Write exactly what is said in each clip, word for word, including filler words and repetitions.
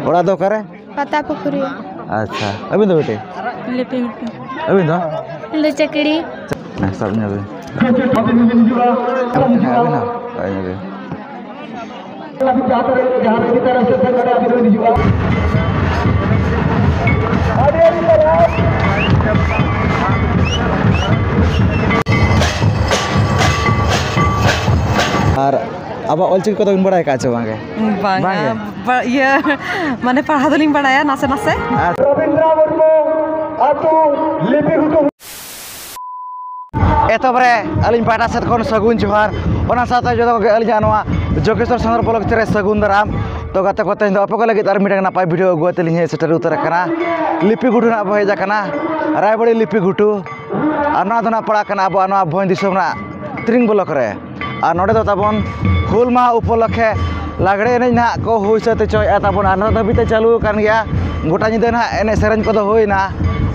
ᱚᱲᱟᱜ ᱫᱚ ᱚᱠᱟᱨᱮ? ᱯᱟᱛᱟ ᱯᱩᱠᱷᱨᱤ᱾ ᱟᱪᱪᱷᱟ, ᱟᱹᱵᱤᱱ ᱫᱚ ᱵᱤᱴᱤ? ᱞᱤᱯᱤ ᱜᱷᱩᱴᱩ᱾ ᱟᱹᱵᱤᱱ ᱫᱚ? ᱤᱧ ᱫᱚ ᱪᱟᱹᱠᱲᱤ᱾ ᱦᱮᱸ, ᱥᱟᱵ ᱧᱚᱜ ᱵᱤᱱ᱾ ᱟᱹᱵᱤᱱ ᱦᱚᱸ? ᱦᱳᱭ, ᱧᱚᱜ ᱵᱤᱱ᱾ ᱟᱨ ᱟᱵᱚᱣᱟᱜ ᱚᱞᱪᱤᱠᱤ ᱠᱚᱫᱚ ᱵᱤᱱ ᱵᱟᱲᱟᱭ ᱟᱠᱟᱫᱼᱟ ᱪᱮ ᱵᱟᱝᱜᱮ? ᱵᱟᱝᱟ᱾ ᱵᱟᱝᱜᱮ? ᱵᱟ-, ᱤᱭᱟᱹ, ᱢᱟᱱᱮ, ᱯᱟᱲᱦᱟᱣ ᱫᱚᱞᱤᱧ ᱵᱟᱲᱟᱭᱟ ᱱᱟᱥᱮ ᱱᱟᱥᱮ᱾ ᱟᱨ ᱨᱚᱵᱤᱱᱫᱨᱚ ᱢᱩᱨᱢᱩ ᱟᱹᱛᱩ ᱞᱤᱯᱤ ᱜᱷᱩᱴᱩ᱾ ᱮᱛᱚᱦᱚᱵ ᱨᱮ ᱟᱹᱞᱤᱧ ᱯᱟᱦᱴᱟ ᱥᱮᱫ ᱠᱷᱚᱱ ᱥᱟᱹᱜᱩᱱ ᱡᱚᱦᱟᱨ, ᱚᱱᱟ ᱥᱟᱶᱛᱮ ᱡᱚᱛᱚ ᱠᱚᱜᱮ ᱟᱹᱞᱤᱧᱟᱜ ᱱᱚᱣᱟ ᱡᱚᱜᱮᱥᱣᱚᱨ ᱥᱟᱸᱫᱷᱟᱨ ᱵᱞᱚᱜ ᱨᱮ ᱥᱟᱹᱜᱩᱱ ᱫᱟᱨᱟᱢ᱾ ᱛᱚ ᱜᱟᱛᱮ ᱠᱚ, ᱛᱮᱦᱮᱧ ᱫᱚ ᱟᱯᱮ ᱠᱚ ᱞᱟᱹᱜᱤᱫ ᱟᱨ ᱢᱤᱫᱴᱟᱝ ᱱᱟᱯᱟᱭ ᱵᱷᱤᱰᱤᱭᱳ ᱟᱹᱜᱩ ᱠᱟᱛᱮ ᱞᱤᱧ ᱦᱮᱡ ᱥᱮᱴᱮᱨ ᱩᱛᱟᱹᱨ ᱟᱠᱟᱱᱟ᱾ ᱞᱤᱯᱤ ᱜᱷᱩᱴᱩ ᱱᱟᱜ ᱵᱚ ᱦᱮᱡ ᱟᱠᱟᱱᱟ, ᱨᱟᱭᱵᱟᱲᱤ ᱞᱤᱯᱤ ᱜᱷᱩᱴᱩ᱾ ᱟᱨ ᱱᱚᱣᱟ ᱫᱚ ᱱᱟᱜ ᱯᱟᱲᱟᱜ ᱠᱟᱱᱟ ᱟᱵᱚᱣᱟᱜ ᱱᱚᱣᱟ ᱵᱷᱚᱸᱡᱽ ᱫᱤᱥᱚᱢ ᱨᱮᱱᱟᱜ ᱛᱤᱨᱤᱝ ᱵᱞᱚᱠ ᱨᱮ᱾ ᱟᱨ ᱱᱚᱰᱮ ᱫᱚ ᱛᱟᱵᱚᱱ ᱦᱩᱞ ᱢᱟᱦᱟ ᱩᱯᱚᱞᱚᱠᱠᱷᱮ ᱞᱟᱜᱽᱲᱮ ᱮᱱᱮᱡ ᱱᱟᱦᱟᱜ ᱠᱚ ᱦᱩᱭ ᱥᱟᱹᱛ ᱦᱚᱪᱚᱭᱮᱫᱼᱟ ᱛᱟᱵᱚᱱ᱾ ᱟᱨ ᱱᱚᱰᱮ ᱫᱷᱟᱹᱵᱤᱡ ᱛᱮ ᱪᱟᱹᱞᱩ ᱟᱠᱟᱱ ᱜᱮᱭᱟ, ᱜᱚᱴᱟ ᱧᱤᱫᱟᱹ ᱱᱟᱦᱟᱜ ᱮᱱᱮᱡ ᱥᱮᱨᱮᱧ ᱠᱚᱫᱚ ᱦᱩᱭᱱᱟ᱾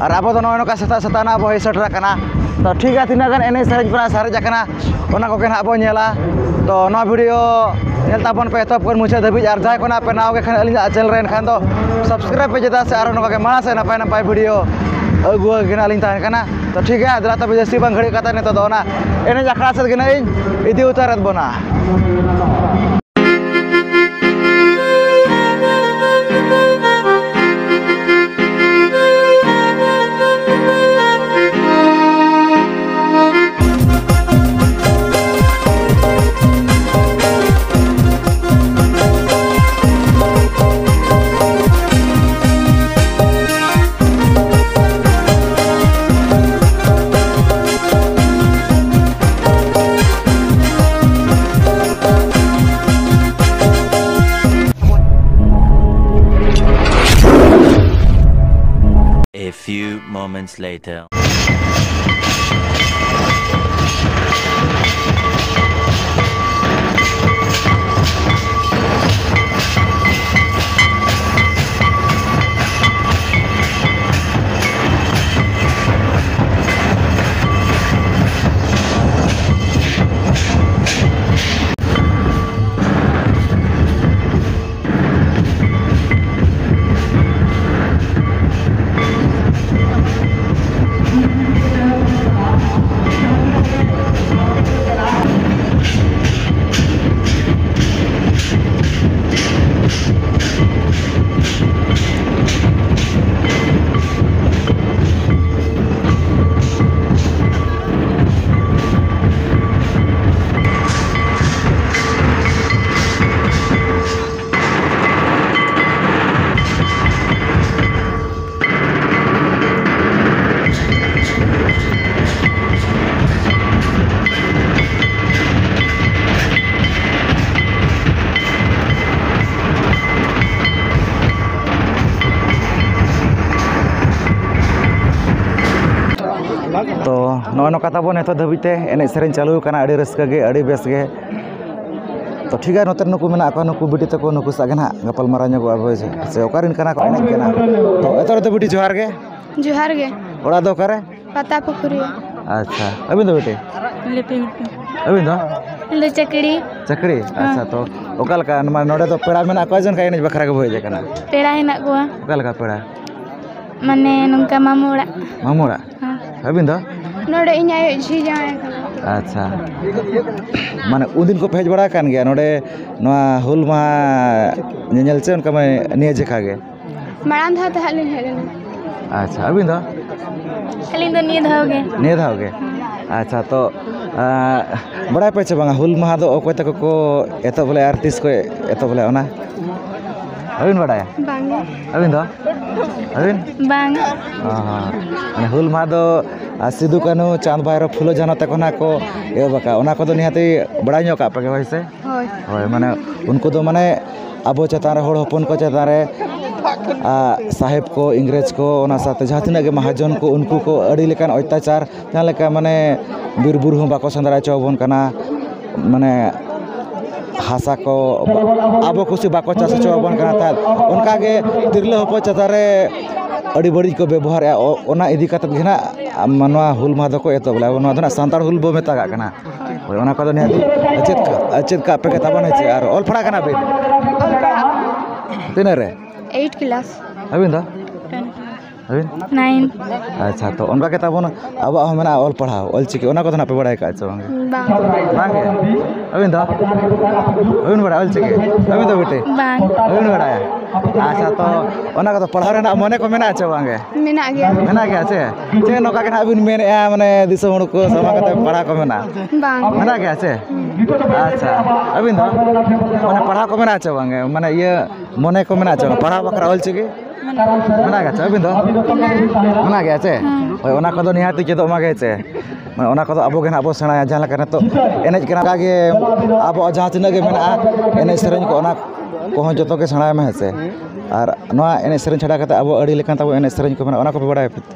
ᱟᱨ ᱟᱵᱚ ᱫᱚ ᱱᱚᱜᱼᱚᱭ ᱱᱚᱝᱠᱟ ᱥᱮᱛᱟᱜ ᱥᱮᱛᱟᱜ ᱱᱟᱦᱟᱜ ᱵᱚ ᱦᱮᱡ ᱥᱮᱴᱮᱨ ᱟᱠᱟᱱᱟ᱾ ᱛᱚ ᱴᱷᱤᱠ ᱜᱮᱭᱟ, ᱛᱤᱱᱟᱹᱜ ᱜᱟᱱ ᱮᱱᱮᱡ ᱥᱮᱨᱮᱧ ᱠᱚ ᱱᱟᱦᱟᱜ ᱥᱟᱨᱮᱡ ᱟᱠᱟᱱᱟ, ᱚᱱᱟ ᱠᱚᱜᱮ ᱱᱟᱦᱟᱜ ᱵᱚ ᱧᱮᱞᱟ᱾ ᱛᱚ ᱱᱚᱣᱟ ᱵᱷᱤᱰᱤᱭᱳ ᱧᱮᱞ ᱛᱟᱵᱚᱱ ᱯᱮ ᱮᱛᱚᱦᱚᱵ ᱠᱷᱚᱱ ᱢᱩᱪᱟᱹᱫ ᱫᱷᱟᱹᱵᱤᱡ᱾ ᱟᱨ ᱡᱟᱦᱟᱸᱭ ᱠᱚ ᱱᱟᱦᱟᱜ ᱯᱮ ᱱᱟᱣᱟ ᱜᱮ ᱠᱷᱟᱱ ᱟᱹᱞᱤᱧᱟᱜ ᱪᱮᱱᱮᱞ ᱨᱮ, ᱮᱱᱠᱷᱟᱱ ᱫᱚ ᱥᱟᱵᱥᱠᱨᱟᱭᱤᱵ ᱯᱮ, ᱪᱮᱫᱟᱜ ᱥᱮ ᱟᱨᱚ ᱱᱚᱝᱠᱟ ᱜᱮ ᱢᱟᱲᱟᱝ ᱥᱮᱫ ᱱᱟᱯᱟᱭ ᱱᱟᱯᱟᱭ ᱵᱷᱤᱰᱤᱭᱳ ᱟᱹᱜᱩ ᱟᱹᱜᱩ ᱜᱮ ᱱᱟᱦᱟᱜ ᱞᱤᱧ ᱛᱟᱦᱮᱱ ᱠᱟᱱᱟ᱾ ᱛᱚ ᱴᱷᱤᱠ ᱜᱮᱭᱟ, ᱫᱮᱞᱟ ᱛᱚᱵᱮ ᱡᱟᱹᱥᱛᱤ ᱵᱟᱝ ᱜᱷᱟᱹᱲᱤᱡ ᱠᱟᱛᱮ ᱱᱤᱛᱚᱜ ᱫᱚ ᱚᱱᱟ ᱮᱱᱮᱡ ᱟᱠᱷᱲᱟ ᱥᱮᱫ ᱜᱮ ᱱᱟᱦᱟᱜ ᱤᱧ ᱤᱫᱤ ᱩᱛᱟᱹᱨᱮᱫ ᱵᱚᱱᱟ᱾ A few moments later. ᱱᱚᱜᱼᱚ ᱱᱚᱝᱠᱟ ᱛᱟᱵᱚᱱ ᱱᱤᱛᱚᱜ ᱫᱷᱟᱹᱵᱤᱡ ᱛᱮ ᱮᱱᱮᱡ ᱥᱮᱨᱮᱧ ᱪᱟᱹᱞᱩ ᱟᱠᱟᱱᱟ, ᱟᱹᱰᱤ ᱨᱟᱹᱥᱠᱟᱹ ᱜᱮ, ᱟᱹᱰᱤ ᱵᱮᱥ ᱜᱮ᱾ ᱛᱚ ᱴᱷᱤᱠ ᱜᱮᱭᱟ, ᱱᱚᱛᱮ ᱱᱩᱠᱩ ᱢᱮᱱᱟᱜ ᱠᱚᱣᱟ, ᱱᱩᱠᱩ ᱵᱤᱴᱤ ᱛᱟᱠᱚ, ᱱᱩᱠᱩ ᱥᱟᱜ ᱜᱮ ᱱᱟᱦᱟᱜ ᱜᱟᱯᱟᱞ ᱢᱟᱨᱟᱣ ᱧᱚᱜᱚᱜᱼᱟ ᱵᱚᱭ ᱥᱮ, ᱚᱠᱟᱨᱮᱱ ᱠᱟᱱᱟ ᱠᱚ, ᱮᱱᱮᱡ ᱠᱟᱱᱟ᱾ ᱛᱚ ᱮᱛᱚᱦᱚᱵ ᱨᱮᱫᱚ ᱵᱤᱴᱤ ᱡᱚᱦᱟᱨ ᱜᱮ᱾ ᱡᱚᱦᱟᱨ ᱜᱮ᱾ ᱚᱲᱟᱜ ᱫᱚ ᱚᱠᱟᱨᱮ? ᱯᱟᱛᱟ ᱯᱩᱠᱷᱨᱤ᱾ ᱟᱪᱪᱷᱟ, ᱟᱹᱵᱤᱱ ᱫᱚ ᱵᱤᱴᱤ? ᱞᱤᱯᱤ ᱢᱩᱨᱢᱩ᱾ ᱟᱹᱵᱤᱱ ᱫᱚ? ᱤᱧ ᱫᱚ ᱪᱟᱹᱠᱲᱤ᱾ ᱪᱟᱹᱠᱲᱤ? ᱦᱮᱸ᱾ ᱟᱪᱪᱷᱟ, ᱛᱚ ᱚᱠᱟ ᱞᱮᱠᱟ, ᱢᱟᱱᱮ ᱱᱚᱰᱮ ᱫᱚ ᱯᱮᱲᱟ ᱢᱮᱱᱟᱜ ᱠᱚᱣᱟ ᱥᱮ ᱚᱱᱠᱟ ᱮᱱᱮᱡ ᱵᱟᱠᱷᱨᱟ ᱜᱮ ᱦᱩᱭ ᱦᱮᱡ ᱟᱠᱟᱱᱟ? ᱯᱮᱲᱟ ᱦᱮᱱᱟᱜ ᱠᱚᱣᱟ᱾ ᱚᱠᱟ ᱞᱮᱠᱟ ᱯᱮᱲᱟ? ᱢᱟᱱᱮ ᱱᱚᱝᱠᱟ ᱢᱟᱢᱩ ᱚᱲᱟᱜ᱾ ᱢᱟᱢᱩ ᱚᱲᱟᱜ? ᱦᱮᱸ᱾ ᱟᱹᱵᱤᱱ ᱫᱚ? ᱱᱚᱰᱮ ᱤᱧ ᱟᱭᱳ ᱡᱷᱤ ᱡᱟᱶᱟᱭ ᱠᱟᱱᱟ᱾ ᱟᱪᱪᱷᱟ, ᱢᱟᱱᱮ ᱩᱱᱫᱤᱱ ᱠᱚᱯᱮ ᱦᱮᱡ ᱵᱟᱲᱟ ᱟᱠᱟᱱ ᱜᱮᱭᱟ ᱱᱚᱰᱮ ᱱᱚᱣᱟ ᱦᱩᱞ ᱢᱟᱦᱟ ᱧᱮᱧᱮᱞ ᱥᱮ ᱚᱱᱠᱟ, ᱢᱟᱱᱮ ᱱᱤᱭᱟᱹ ᱡᱮᱠᱷᱟ ᱜᱮ? ᱢᱟᱲᱟᱝ ᱫᱷᱟᱣ ᱛᱮ ᱦᱟᱸᱜ ᱞᱤᱧ ᱦᱮᱡ ᱞᱮᱱᱟ᱾ ᱟᱪᱪᱷᱟ, ᱟᱹᱵᱤᱱ ᱫᱚ? ᱟᱹᱞᱤᱧ ᱫᱚ ᱱᱤᱭᱟᱹ ᱫᱷᱟᱣ ᱜᱮ᱾ ᱱᱤᱭᱟᱹ ᱫᱷᱟᱣ ᱜᱮ? ᱟᱪᱪᱷᱟ, ᱛᱚ, ᱟᱸ, ᱵᱟᱲᱟᱭ ᱯᱮ ᱪᱮ ᱵᱟᱝᱟ, ᱦᱩᱞ ᱢᱟᱦᱟ ᱫᱚ ᱚᱠᱚᱭ ᱛᱟᱠᱚ ᱠᱚ ᱮᱛᱚᱦᱚᱵ ᱞᱮᱫᱼᱟ ᱟᱨ ᱛᱤᱥ ᱠᱚ ᱮᱛᱚᱦᱚᱵ ᱞᱮᱫᱼᱟ ᱚᱱᱟ? ᱵᱟᱹᱵᱤᱱ ᱵᱟᱲᱟᱭᱟ? ᱵᱟᱝ᱾ ᱟᱹᱵᱤᱱ ᱫᱚ? ᱟᱹᱵᱤᱱ? ᱵᱟᱝ᱾ ᱚ ᱦᱚᱸ᱾ ᱢᱟᱱᱮ ᱦᱩᱞ ᱢᱟᱦᱟ ᱫᱚ, ᱟᱨ ᱥᱤᱫᱩ ᱠᱟᱹᱱᱦᱩ, ᱪᱟᱸᱫᱽ ᱵᱷᱟᱭᱨᱳ, ᱯᱷᱩᱞᱳ ᱡᱷᱟᱱᱳ ᱛᱟᱠᱚ ᱱᱟᱦᱟᱜ ᱠᱚ ᱮᱦᱚᱵ ᱟᱠᱟᱫᱼᱟ, ᱚᱱᱟ ᱠᱚᱫᱚ ᱱᱤᱦᱟᱹᱛᱤ ᱵᱟᱲᱟᱭ ᱧᱚᱜ ᱠᱟᱜ ᱯᱮ ᱜᱮ, ᱦᱳᱭ ᱥᱮ? ᱦᱳᱭ᱾ ᱦᱳᱭ, ᱢᱟᱱᱮ ᱩᱱᱠᱩ ᱫᱚ ᱢᱟᱱᱮ ᱟᱵᱚ ᱪᱮᱛᱟᱱ ᱨᱮ, ᱦᱚᱲ ᱦᱚᱯᱚᱱ ᱠᱚ ᱪᱮᱛᱟᱱ ᱨᱮ, ᱟ, ᱥᱟᱦᱮᱵᱽ ᱠᱚ, ᱤᱝᱨᱮᱡᱽ ᱠᱚ, ᱚᱱᱟ ᱥᱟᱶᱛᱮ ᱡᱟᱦᱟᱸ ᱛᱤᱱᱟᱹᱜ ᱜᱮ ᱢᱟᱦᱟᱡᱚᱱ ᱠᱚ, ᱩᱱᱠᱩ ᱠᱚ ᱟᱹᱰᱤ ᱞᱮᱠᱟᱱ ᱚᱛᱛᱟᱪᱟᱨ, ᱡᱟᱦᱟᱸ ᱞᱮᱠᱟ ᱢᱟᱱᱮ ᱵᱤᱨ ᱵᱩᱨᱩ ᱦᱚᱸ ᱵᱟᱠᱚ ᱥᱮᱸᱫᱽᱨᱟ ᱦᱚᱪᱚ ᱟᱵᱚᱱ ᱠᱟᱱᱟ, ᱢᱟᱱᱮ ᱦᱟᱥᱟ ᱠᱚ ᱟᱵᱚ ᱠᱩᱥᱤ ᱵᱟᱠᱚ ᱪᱟᱥ ᱦᱚᱪᱚ ᱟᱵᱚᱱ ᱠᱟᱱᱟ ᱛᱟᱦᱮᱸᱫ, ᱚᱱᱠᱟᱜᱮ ᱛᱤᱨᱞᱟᱹ ᱦᱚᱯᱚᱱ ᱪᱮᱛᱟᱱ ᱨᱮ ᱟᱹᱰᱤ ᱵᱟᱹᱲᱤᱡ ᱠᱚ ᱵᱮᱵᱚᱦᱟᱨᱮᱫᱼᱟ᱾ ᱚ-, ᱚᱱᱟ ᱤᱫᱤ ᱠᱟᱛᱮᱫ ᱜᱮ ᱱᱟᱜ ᱱᱚᱣᱟ ᱦᱩᱞ ᱢᱟᱦᱟ ᱫᱚᱠᱚ ᱮᱛᱚᱦᱚᱵ ᱞᱮᱫᱼᱟ᱾ ᱱᱚᱣᱟ ᱫᱚ ᱱᱟᱜ ᱥᱟᱱᱛᱟᱲ ᱦᱩᱞ ᱵᱚ ᱢᱮᱛᱟᱜᱟᱜ ᱠᱟᱱᱟ᱾ ᱦᱳᱭ, ᱚᱱᱟ ᱠᱚᱫᱚ ᱱᱤᱦᱟᱹᱛ ᱪᱮᱫ ᱠᱟᱜ, ᱪᱮᱫ ᱠᱟᱜ ᱯᱮ ᱜᱮ ᱛᱟᱵᱚᱱ ᱦᱮᱸ ᱪᱮ? ᱟᱨ ᱚᱞ ᱯᱟᱲᱦᱟᱜ ᱠᱟᱱᱟ ᱵᱤᱱ? ᱛᱤᱱᱟᱹᱜ ᱨᱮ? Eight class. ᱟᱹᱵᱤᱱ ᱫᱚ? ᱴᱮᱱ᱾ ᱟᱹᱵᱤᱱ? ᱱᱟᱭᱤᱱ᱾ ᱟᱪᱪᱷᱟ, ᱛᱚ ᱚᱱᱠᱟ ᱜᱮ ᱛᱟᱵᱚᱱ ᱟᱵᱚᱣᱟᱜ ᱦᱚᱸ ᱢᱮᱱᱟᱜᱼᱟ ᱚᱞ ᱯᱟᱲᱦᱟᱣ, ᱚᱞ ᱪᱤᱠᱤ, ᱚᱱᱟ ᱠᱚᱫᱚ ᱱᱟᱜ ᱯᱮ ᱵᱟᱲᱟᱭ ᱟᱠᱟᱫ ᱪᱮ ᱵᱟᱝ? ᱵᱟᱝ᱾ ᱵᱟᱝ ᱜᱮ? ᱟᱹᱵᱤᱱ ᱫᱚ? ᱵᱟᱹᱵᱤᱱ ᱵᱟᱲᱟᱭᱟ ᱚᱞ ᱪᱤᱠᱤ? ᱟᱹᱵᱤᱱ ᱫᱚ ᱵᱤᱴᱤ? ᱵᱟᱝ᱾ ᱵᱟᱹᱵᱤᱱ ᱵᱟᱲᱟᱭᱟ? ᱟᱪᱪᱷᱟ, ᱛᱚ ᱚᱱᱟ ᱠᱚᱫᱚ ᱯᱟᱲᱦᱟᱣ ᱨᱮᱱᱟᱜ ᱢᱚᱱᱮ ᱠᱚ ᱢᱮᱱᱟᱜᱼᱟ ᱪᱮ ᱵᱟᱝ ᱜᱮ? ᱢᱮᱱᱟᱜ ᱜᱮᱭᱟ᱾ ᱢᱮᱱᱟᱜ ᱜᱮᱭᱟ ᱪᱮ? ᱪᱮᱫ ᱱᱚᱝᱠᱟ ᱜᱮ ᱱᱟᱜ ᱵᱤᱱ ᱢᱮᱱᱮᱫᱼᱟ, ᱢᱟᱱᱮ ᱫᱤᱥᱚᱢ ᱦᱚᱲ ᱠᱚ ᱥᱟᱢᱟᱝ ᱠᱟᱛᱮ ᱯᱟᱲᱦᱟᱣ ᱠᱚ ᱢᱮᱱᱟᱜᱼᱟ? ᱵᱟᱝ᱾ ᱢᱮᱱᱟᱜ ᱜᱮᱭᱟ ᱪᱮ? ᱟᱪᱪᱷᱟ, ᱟᱹᱵᱤᱱ ᱫᱚ? ᱢᱟᱱᱮ ᱯᱟᱲᱦᱟᱣ ᱠᱚ ᱢᱮᱱᱟᱜᱼᱟ ᱪᱮ ᱵᱟᱝ ᱜᱮ? ᱢᱟᱱᱮ ᱤᱭᱟᱹ ᱢᱚᱱᱮ ᱠᱚ ᱢᱮᱱᱟᱜᱼᱟ ᱪᱮ ᱵᱟᱝ? ᱯᱟᱲᱦᱟᱣ ᱵᱟᱠᱷᱨᱟ ᱚᱞ ᱪᱤᱠᱤ? ᱢᱮᱱᱟᱜ ᱜᱮᱭᱟ ᱪᱮ? ᱟᱹᱵᱤᱱ ᱫᱚ? ᱢᱮᱱᱟᱜ ᱜᱮᱭᱟ ᱪᱮ? ᱦᱳᱭ, ᱚᱱᱟ ᱠᱚᱫᱚ ᱱᱤᱦᱟᱹᱛ ᱪᱮᱫᱚᱜ ᱢᱟ ᱜᱮ ᱪᱮ? ᱢᱟᱱᱮ ᱚᱱᱟ ᱠᱚᱫᱚ ᱟᱵᱚ ᱜᱮ ᱱᱟᱜ ᱵᱚ ᱥᱮᱬᱟᱭᱟ᱾ ᱡᱟᱦᱟᱸ ᱞᱮᱠᱟ ᱱᱤᱛᱚᱜ ᱮᱱᱮᱡ ᱠᱟᱱᱟ, ᱚᱱᱠᱟ ᱜᱮ ᱟᱵᱚᱣᱟᱜ ᱡᱟᱦᱟᱸ ᱛᱤᱱᱟᱹᱜ ᱜᱮ ᱢᱮᱱᱟᱜᱼᱟ, ᱮᱱᱮᱡ ᱥᱮᱨᱮᱧ ᱠᱚ, ᱚᱱᱟ ᱠᱚᱦᱚᱸ ᱡᱚᱛᱚ ᱜᱮ ᱥᱮᱬᱟᱭ ᱢᱟ, ᱦᱮᱸ ᱥᱮ? ᱟᱨ ᱱᱚᱣᱟ ᱮᱱᱮᱡ ᱥᱮᱨᱮᱧ ᱪᱷᱟᱰᱟ ᱠᱟᱛᱮ ᱟᱵᱚ ᱟᱹᱰᱤ ᱞᱮᱠᱟᱱ ᱛᱟᱵᱚ ᱮᱱᱮᱡ ᱥᱮᱨᱮᱧ ᱠᱚ ᱢᱮᱱᱟᱜᱼᱟ, ᱚᱱᱟ ᱠᱚᱯᱮ ᱵᱟᱲᱟᱭᱟ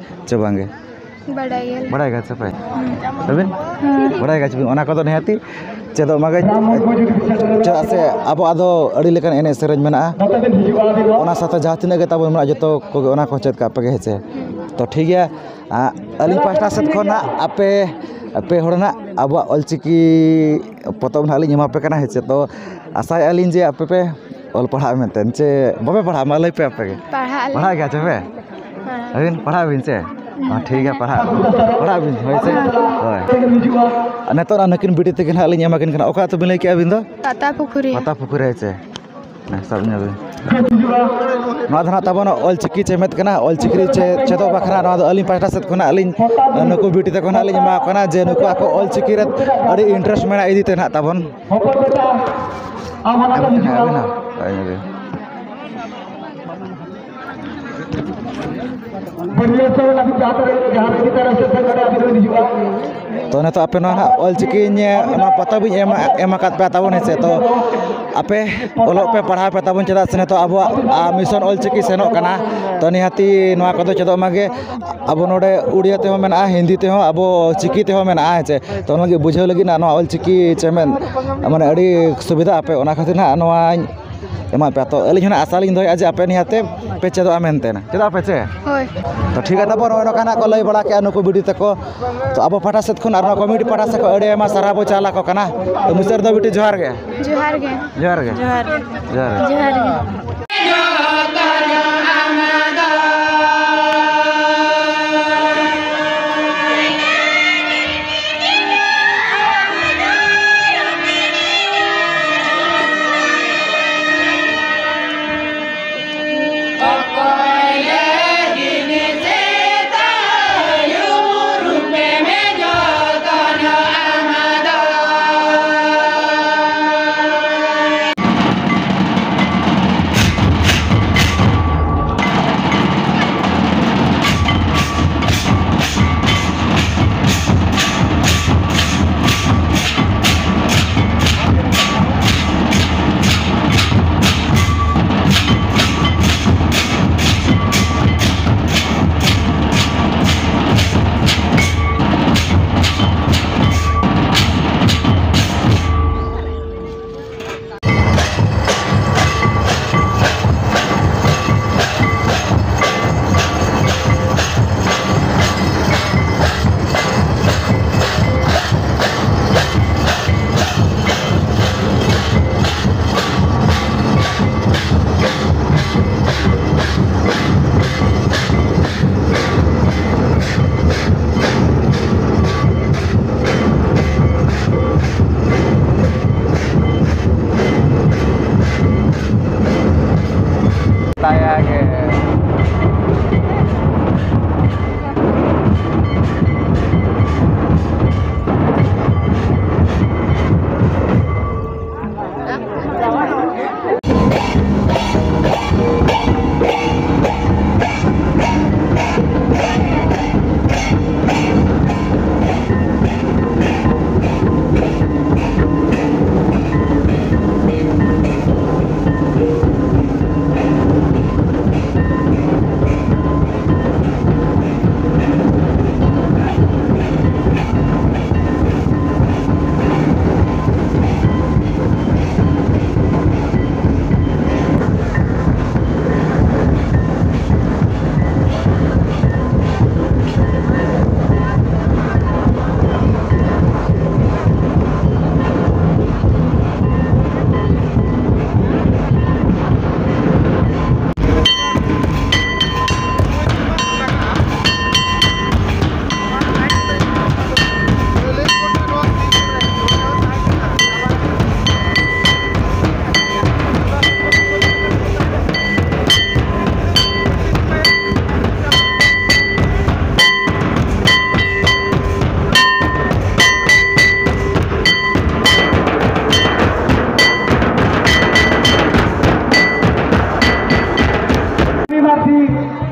ᱪᱮ ᱵᱟᱝ ᱜᱮ? ᱵᱟᱰᱟᱭ ᱜᱮᱭᱟᱞᱮ᱾ ᱵᱟᱰᱟᱭ ᱜᱮᱭᱟ ᱥᱮ ᱯᱮ? ᱟᱹᱵᱤᱱ? ᱦᱮᱸ᱾ ᱵᱟᱰᱟᱭ ᱜᱮᱭᱟ ᱪᱮ ᱵᱤᱱ? ᱚᱱᱟ ᱠᱚᱫᱚ ᱱᱤᱦᱟᱹᱛᱤ ᱪᱮᱫᱚᱜ ᱢᱟᱜᱮ, ᱪᱮᱫᱟᱜ ᱥᱮ ᱟᱵᱚᱣᱟᱜ ᱫᱚ ᱟᱹᱰᱤ ᱞᱮᱠᱟᱱ ᱮᱱᱮᱡ ᱥᱮᱨᱮᱧ ᱢᱮᱱᱟᱜᱼᱟ᱾ ᱚᱱᱟ ᱥᱟᱶᱛᱮ ᱡᱟᱦᱟᱸ ᱛᱤᱱᱟᱹᱜ ᱜᱮ ᱛᱟᱵᱚᱱ ᱢᱮᱱᱟᱜᱼᱟ, ᱡᱚᱛᱚ ᱠᱚᱜᱮ ᱚᱱᱟ ᱠᱚ ᱪᱮᱫ ᱠᱟᱜ ᱯᱮᱜᱮ, ᱦᱮᱸ ᱥᱮ? ᱛᱚ ᱴᱷᱤᱠ ᱜᱮᱭᱟ, ᱟ, ᱟᱹᱞᱤᱧ ᱯᱟᱦᱴᱟ ᱥᱮᱫ ᱠᱷᱚᱱ ᱦᱟᱸᱜ ᱟᱯᱮ, ᱟᱯᱮ ᱦᱚᱲ ᱱᱟᱜ ᱟᱵᱚᱣᱟᱜ ᱚᱞᱪᱤᱠᱤ ᱯᱚᱛᱚᱵ ᱱᱟᱜ ᱞᱤᱧ ᱮᱢᱟ ᱯᱮ ᱠᱟᱱᱟ, ᱦᱮᱸ ᱥᱮ? ᱛᱚ ᱟᱥᱟᱭᱮᱫᱼᱟ ᱞᱤᱧ ᱡᱮ ᱟᱯᱮ ᱯᱮ ᱚᱞ ᱯᱟᱲᱦᱟᱜᱼᱟ ᱢᱮᱱᱛᱮ, ᱪᱮ ᱵᱟᱯᱮ ᱯᱟᱲᱦᱟᱜᱼᱟ? ᱢᱟ ᱞᱟᱹᱭ ᱯᱮ ᱟᱯᱮ ᱜᱮ᱾ ᱯᱟᱲᱦᱟᱜ ᱟᱞᱮ᱾ ᱯᱟᱲᱦᱟᱜ ᱜᱮᱭᱟ ᱪᱮ ᱯᱮ? ᱯᱟᱲᱦᱟᱜ᱾ ᱟᱹᱵᱤᱱ ᱯᱟᱲᱦᱟᱜ ᱟᱹᱵᱤᱱ ᱪᱮ? ᱦᱮᱸ, ᱴᱷᱤᱠ ᱜᱮᱭᱟ, ᱯᱟᱲᱦᱟᱜ, ᱯᱟᱲᱦᱟᱜ ᱟᱹᱵᱤᱱ, ᱦᱳᱭ ᱥᱮ? ᱦᱳᱭ᱾ ᱟᱨ ᱱᱤᱛᱚᱜ ᱚᱱᱟ ᱱᱩᱠᱤᱱ ᱵᱤᱴᱤ ᱛᱟᱹᱠᱤᱱ ᱦᱟᱸᱜ ᱞᱤᱧ ᱮᱢᱟ ᱠᱤᱱ ᱠᱟᱱᱟ᱾ ᱚᱠᱟ ᱟᱹᱛᱩ ᱵᱤᱱ ᱞᱟᱹᱭ ᱠᱮᱜᱼᱟ ᱟᱹᱵᱤᱱ ᱫᱚ? ᱯᱟᱛᱟ ᱯᱩᱠᱷᱩᱨᱤ᱾ ᱯᱟᱛᱟ ᱯᱩᱠᱷᱩᱨᱤ, ᱦᱳᱭ ᱥᱮ? ᱦᱮᱸ, ᱥᱟᱵ ᱧᱚᱜ ᱵᱤᱱ᱾ ᱱᱚᱣᱟ ᱫᱚ ᱱᱟᱦᱟᱜ ᱛᱟᱵᱚᱱ ᱚᱞᱪᱤᱠᱤ ᱪᱮᱢᱮᱫ ᱠᱟᱱᱟ᱾ ᱚᱞᱪᱤᱠᱤ ᱨᱮ ᱪᱮ-, ᱪᱮᱫᱚᱜ ᱵᱟᱠᱷᱨᱟ ᱱᱚᱣᱟ ᱫᱚ ᱟᱹᱞᱤᱧ ᱯᱟᱦᱴᱟ ᱥᱮᱫ ᱠᱷᱚᱱᱟᱜ ᱞᱤᱧ, ᱱᱩᱠᱩ ᱵᱤᱴᱤ ᱛᱟᱠᱚ ᱱᱟᱦᱟᱜ ᱞᱤᱧ ᱮᱢᱟ ᱠᱚ ᱠᱟᱱᱟ, ᱡᱮ ᱱᱩᱠᱩ ᱟᱠᱚ ᱚᱞᱪᱤᱠᱤ ᱨᱮ ᱟᱹᱰᱤ interest ᱢᱮᱱᱟᱜ ᱤᱫᱤ ᱛᱮ ᱱᱟᱦᱟᱜ ᱛᱟᱵᱚᱱ᱾ ᱦᱚᱯᱚᱱ ᱵᱮᱴᱟ, ᱟᱢ ᱦᱟᱱᱟ ᱠᱚ ᱦᱤᱡᱩᱜᱼᱟ᱾ ᱟᱹᱵᱤᱱ ᱦᱚᱸ, ᱦᱳᱭ, ᱦᱳᱭ᱾ ᱵᱟᱹᱨᱭᱟᱹᱛ ᱥᱮ ᱚᱱᱟ ᱡᱟᱦᱟᱸ ᱨᱮ, ᱡᱟᱦᱟᱸ ᱨᱮ ᱜᱤᱫᱽᱨᱟᱹ ᱥᱮ ᱥᱮᱸᱫᱽᱨᱟ ᱟᱹᱵᱤᱱ ᱵᱤᱱ ᱦᱤᱡᱩᱜᱼᱟ᱾ ᱛᱚ ᱱᱤᱛᱚᱜ ᱟᱯᱮ ᱱᱚᱣᱟ ᱱᱟᱦᱟᱜ ᱚᱞᱪᱤᱠᱤ ᱱᱤᱭᱮ ᱱᱚᱣᱟ ᱯᱟᱛᱟ ᱵᱤᱱ ᱮᱢ, ᱮᱢ ᱟᱠᱟᱫ ᱯᱮ ᱛᱟᱵᱚᱱ, ᱦᱮᱸ ᱥᱮ? ᱛᱚ ᱟᱯᱮ ᱚᱞᱚᱜ ᱯᱮ, ᱯᱟᱲᱦᱟᱣ ᱯᱮ ᱛᱟᱵᱚᱱ, ᱪᱮᱫᱟᱜ ᱥᱮ ᱱᱤᱛᱚᱜ ᱟᱵᱚᱣᱟᱜ, ᱟ, mission ᱚᱞᱪᱤᱠᱤ ᱥᱮᱱᱚᱜ ᱠᱟᱱᱟ᱾ ᱛᱚ ᱱᱤᱦᱟᱹᱛᱤ ᱱᱚᱣᱟ ᱠᱚᱫᱚ ᱪᱮᱫᱚᱜ ᱢᱟᱜᱮ᱾ ᱟᱵᱚ ᱱᱚᱰᱮ ᱩᱲᱤᱭᱟ ᱛᱮᱦᱚᱸ ᱢᱮᱱᱟᱜᱼᱟ, ᱦᱤᱱᱫᱤ ᱛᱮᱦᱚᱸ, ᱟᱵᱚ ᱪᱤᱠᱤ ᱛᱮᱦᱚᱸ ᱢᱮᱱᱟᱜᱼᱟ, ᱦᱮᱸ ᱪᱮ? ᱛᱚ ᱚᱱᱟ ᱞᱟᱹᱜᱤᱫ ᱵᱩᱡᱷᱟᱹᱣ ᱞᱟᱹᱜᱤᱫ ᱱᱟᱜ ᱱᱚᱣᱟ ᱚᱞᱪᱤᱠᱤ ᱪᱮ ᱢᱮᱱ, ᱢᱟᱱᱮ ᱟᱹᱰᱤ ᱥᱩᱵᱤᱫᱷᱟ ᱟᱯᱮ, ᱚᱱᱟ ᱠᱷᱟᱹᱛᱤᱨ ᱱᱟᱜ ᱱᱚᱣᱟᱧ ᱮᱢᱟᱫ ᱯᱮᱭᱟ᱾ ᱛᱚ ᱟᱹᱞᱤᱧ ᱦᱚᱸ ᱱᱟᱜ ᱟᱥᱟ ᱞᱤᱧ ᱫᱚᱦᱚᱭᱮᱫᱼᱟ ᱡᱮ ᱟᱯᱮ ᱱᱤᱦᱟᱹᱛ ᱯᱮ ᱪᱮᱫᱚᱜᱼᱟ ᱢᱮᱱᱛᱮ᱾ ᱪᱮᱫᱟᱜ ᱯᱮ ᱪᱮ? ᱦᱳᱭ᱾ ᱛᱚ ᱴᱷᱤᱠ ᱜᱮᱭᱟ, ᱛᱟᱯᱚᱨ ᱱᱚᱜᱼᱚᱭ ᱱᱚᱝᱠᱟ ᱱᱟᱜ ᱠᱚ ᱞᱟᱹᱭ ᱵᱟᱲᱟ ᱠᱮᱜᱼᱟ ᱱᱩᱠᱩ ᱵᱤᱴᱤ ᱛᱟᱠᱚ᱾ ᱛᱚ ᱟᱵᱚ ᱯᱟᱦᱴᱟ ᱥᱮᱫ ᱠᱷᱚᱱ ᱟᱨ ᱱᱚᱣᱟ ᱠᱚᱢᱤᱴᱤ ᱯᱟᱦᱴᱟ ᱥᱮᱫ ᱠᱷᱚᱱ ᱟᱹᱰᱤ ᱟᱭᱢᱟ ᱥᱟᱨᱦᱟᱣ ᱵᱚ ᱪᱟᱞ ᱟᱠᱚ ᱠᱟᱱᱟ᱾ ᱛᱚ ᱢᱩᱪᱟᱹᱫ ᱨᱮᱫᱚ ᱵᱤᱴᱤ ᱡᱚᱦᱟᱨ ᱜᱮ᱾ ᱡᱚᱦᱟᱨ ᱜᱮ᱾ ᱡᱚᱦᱟᱨ ᱜᱮ᱾ ᱡᱚᱦᱟᱨ ᱜᱮ᱾ ᱡᱚᱦᱟᱨ ᱜᱮ᱾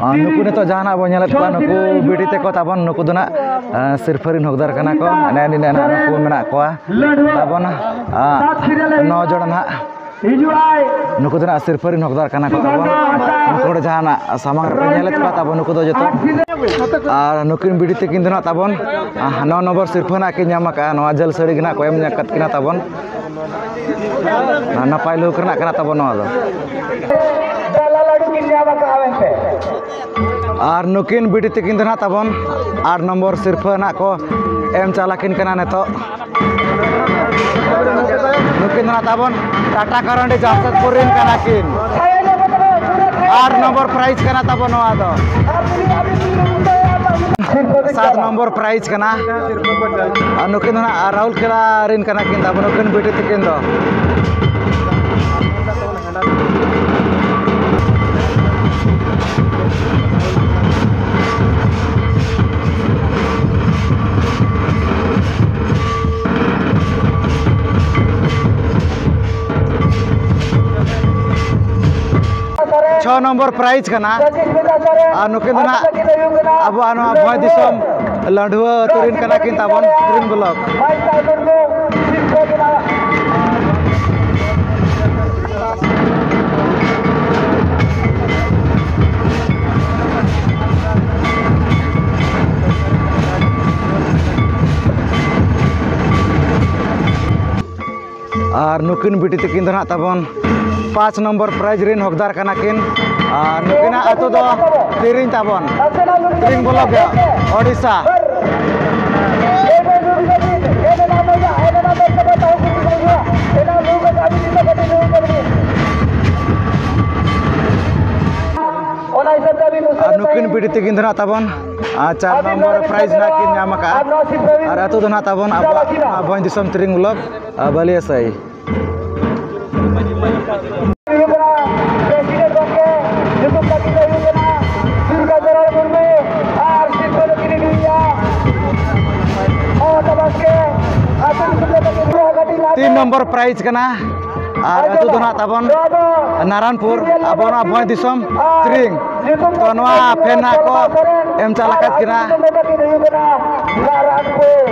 ᱟᱨ ᱱᱩᱠᱩ ᱱᱤᱛᱚᱜ ᱡᱟᱦᱟᱸ ᱱᱟᱜ ᱵᱚᱱ ᱧᱮᱞᱮᱫ ᱠᱚᱣᱟ, ᱱᱩᱠᱩ ᱵᱤᱴᱤ ᱛᱮᱠᱚ ᱛᱟᱵᱚᱱ, ᱱᱩᱠᱩ ᱫᱚ ᱱᱟᱜ, ᱟᱸ, ᱥᱤᱨᱯᱷᱟᱹ ᱨᱤᱱ ᱦᱚᱠᱫᱟᱨ ᱠᱟᱱᱟ ᱠᱚ᱾ ᱱᱮᱜᱼᱮ ᱱᱤᱱᱟᱹᱜ ᱱᱟᱜ ᱱᱩᱠᱩ ᱢᱮᱱᱟᱜ ᱠᱚᱣᱟ ᱛᱟᱵᱚᱱ, ᱟᱸ, ᱱᱚ ᱡᱚᱲ ᱱᱟᱜ᱾ ᱱᱩᱠᱩ ᱫᱚ ᱱᱟᱜ ᱥᱤᱨᱯᱷᱟᱹ ᱨᱤᱱ ᱦᱚᱠᱫᱟᱨ ᱠᱟᱱᱟ ᱠᱚ ᱛᱟᱵᱚᱱ᱾ ᱱᱩᱠᱩ ᱫᱚ ᱡᱟᱦᱟᱸ ᱱᱟᱜ ᱥᱟᱢᱟᱝ ᱨᱮᱯᱮ ᱧᱮᱞᱮᱫ ᱠᱚᱣᱟ ᱛᱟᱵᱚᱱ, ᱱᱩᱠᱩ ᱫᱚ ᱡᱚᱛᱚ᱾ ᱟᱨ ᱱᱩᱠᱤᱱ ᱵᱤᱴᱤ ᱛᱟᱹᱠᱤᱱ ᱫᱚ ᱱᱟᱜ ᱛᱟᱵᱚᱱ, ᱟᱸ, ᱱᱚ ᱱᱚᱢᱵᱚᱨ ᱥᱤᱨᱯᱷᱟᱹ ᱱᱟᱜ ᱠᱤᱱ ᱧᱟᱢ ᱟᱠᱟᱫᱼᱟ᱾ ᱱᱚᱣᱟ ᱡᱷᱟᱹᱞ ᱥᱟᱹᱲᱤ ᱜᱮ ᱱᱟᱜ ᱠᱚ ᱮᱢ ᱟᱠᱟᱫ ᱠᱤᱱᱟ ᱛᱟᱵᱚᱱ᱾ ᱱᱟᱯᱟᱭ ᱞᱩᱠ ᱨᱮᱱᱟᱜ ᱠᱟᱱᱟ ᱛᱟᱵᱚᱱ ᱱᱚᱣᱟ ᱫᱚ᱾ ᱰᱟᱞᱟ ᱞᱟᱹᱰᱩ ᱠᱤᱱ ᱧᱟᱢ ᱟᱠᱟᱫᱼᱟ ᱢᱮᱱᱛᱮ᱾ ᱟᱨ ᱱᱩᱠᱤᱱ ᱵᱤᱴᱤ ᱛᱟᱹᱠᱤᱱ ᱫᱚ ᱱᱟᱦᱟᱜ ᱛᱟᱵᱚᱱ ᱟᱴ ᱱᱚᱢᱵᱚᱨ ᱥᱤᱨᱯᱷᱟᱹ ᱱᱟᱦᱟᱜ ᱠᱚ ᱮᱢ ᱪᱟᱞ ᱟᱹᱠᱤᱱ ᱠᱟᱱᱟ ᱱᱤᱛᱚᱜ᱾ ᱱᱩᱠᱤᱱ ᱫᱚ ᱱᱟᱦᱟᱜ ᱛᱟᱵᱚᱱ ᱴᱟᱴᱟ ᱠᱟᱨᱟᱱᱰᱤ ᱡᱟᱢᱥᱮᱫᱽᱯᱩᱨ ᱨᱮᱱ ᱠᱟᱱᱟ ᱠᱤᱱ᱾ ᱟᱴ ᱱᱚᱢᱵᱚᱨ ᱯᱨᱟᱭᱤᱡᱽ ᱠᱟᱱᱟ ᱛᱟᱵᱚᱱ ᱱᱚᱣᱟ ᱫᱚ᱾ ᱥᱟᱛ ᱱᱚᱢᱵᱚᱨ ᱯᱨᱟᱭᱤᱡᱽ ᱠᱟᱱᱟ᱾ ᱟᱨ ᱱᱩᱠᱤᱱ ᱫᱚ ᱱᱟᱦᱟᱜ ᱨᱟᱦᱩᱞ ᱠᱮᱞᱟ ᱨᱮᱱ ᱠᱟᱱᱟ ᱠᱤᱱ ᱛᱟᱵᱚᱱ, ᱱᱩᱠᱤᱱ ᱵᱤᱴᱤ ᱛᱟᱹᱠᱤᱱ ᱫᱚ᱾ ᱪᱷᱚ ᱱᱚᱢᱵᱚᱨ ᱯᱨᱟᱭᱤᱡᱽ ᱠᱟᱱᱟ᱾ ᱟᱨ ᱱᱩᱠᱤᱱ ᱫᱚ ᱱᱟᱦᱟᱜ ᱟᱵᱚᱣᱟᱜ ᱱᱚᱣᱟ ᱵᱷᱚᱸᱡᱽ ᱫᱤᱥᱚᱢ ᱞᱟᱹᱰᱷᱩᱣᱟᱹ ᱟᱹᱛᱩ ᱨᱮᱱ ᱠᱟᱱᱟ ᱠᱤᱱ ᱛᱟᱵᱚᱱ, ᱛᱤᱨᱤᱝ ᱵᱞᱚᱠ᱾ ᱟᱨ ᱱᱩᱠᱤᱱ ᱵᱤᱴᱤ ᱛᱟᱹᱠᱤᱱ ᱫᱚ ᱱᱟᱦᱟᱜ ᱛᱟᱵᱚᱱ ᱯᱟᱸᱪ ᱱᱚᱢᱵᱚᱨ ᱯᱨᱟᱭᱤᱡᱽ ᱨᱮᱱ ᱦᱚᱠᱫᱟᱨ ᱠᱟᱱᱟ ᱠᱤᱱ᱾ ᱟᱨ ᱱᱩᱠᱤᱱᱟᱜ ᱟᱹᱛᱩ ᱫᱚ ᱛᱤᱨᱤᱝ ᱛᱟᱵᱚᱱ, ᱛᱤᱨᱤᱝ ᱵᱞᱚᱠ ᱜᱮ, ᱳᱰᱤᱥᱟ᱾ ᱟᱨ ᱱᱩᱠᱤᱱ ᱵᱤᱴᱤ ᱛᱟᱹᱠᱤᱱ ᱫᱚ ᱱᱟᱦᱟᱜ ᱛᱟᱵᱚᱱ, ᱟᱨ ᱪᱟᱨ ᱱᱚᱢᱵᱚᱨ ᱯᱨᱟᱭᱤᱡᱽ ᱱᱟᱦᱟᱜ ᱠᱤᱱ ᱧᱟᱢ ᱟᱠᱟᱫᱼᱟ᱾ ᱟᱨ ᱟᱹᱛᱩ ᱫᱚ ᱱᱟᱦᱟᱜ ᱛᱟᱵᱚᱱ ᱟᱵᱚᱣᱟᱜ ᱱᱚᱣᱟ ᱵᱷᱚᱸᱡᱽ ᱫᱤᱥᱚᱢ ᱛᱤᱨᱤᱝ ᱵᱞᱚᱠ, ᱟᱨ ᱵᱟᱹᱞᱤᱭᱟᱹᱥᱟᱹᱭ᱾ ᱦᱩᱭᱩᱜ ᱠᱟᱱᱟ, ᱯᱨᱮᱥᱤᱰᱮᱱᱴ ᱜᱚᱢᱠᱮ ᱧᱩᱛᱩᱢ ᱛᱟᱹᱠᱤᱱ ᱫᱚ ᱦᱩᱭᱩᱜ ᱠᱟᱱᱟ ᱫᱩᱨᱜᱟ ᱪᱚᱨᱚᱬ ᱢᱩᱨᱢᱩ ᱟᱨ ᱥᱤᱨᱯᱷᱟᱹ ᱫᱚᱠᱤᱱ ᱤᱫᱤᱭᱮᱫᱼᱟ ᱢᱚᱢᱚᱛᱟ ᱵᱟᱥᱠᱮ᱾ ᱟᱹᱛᱩ ᱫᱤᱥᱚᱢ ᱨᱮ ᱛᱟᱹᱠᱤᱱ ᱫᱚ ᱠᱟᱹᱴᱤᱡ ᱞᱟᱦᱟ ᱛᱤᱱ ᱱᱚᱢᱵᱚᱨ ᱯᱨᱟᱭᱤᱡᱽ ᱠᱟᱱᱟ᱾ ᱟᱨ ᱟᱹᱛᱩ ᱫᱚ ᱱᱟᱦᱟᱜ ᱛᱟᱵᱚᱱ ᱱᱟᱨᱟᱱᱯᱩᱨ, ᱟᱵᱚ ᱱᱚᱣᱟ ᱵᱷᱚᱸᱡᱽ ᱫᱤᱥᱚᱢ ᱛᱤᱨᱤᱝ᱾ ᱛᱚ, ᱱᱚᱣᱟ ᱯᱷᱮᱱ ᱱᱟᱦᱟᱜ ᱠᱚ ᱮᱢ ᱪᱟᱞ ᱟᱠᱟᱫ ᱠᱤᱱᱟ᱾ ᱱᱟᱨᱟᱱᱯᱩᱨ᱾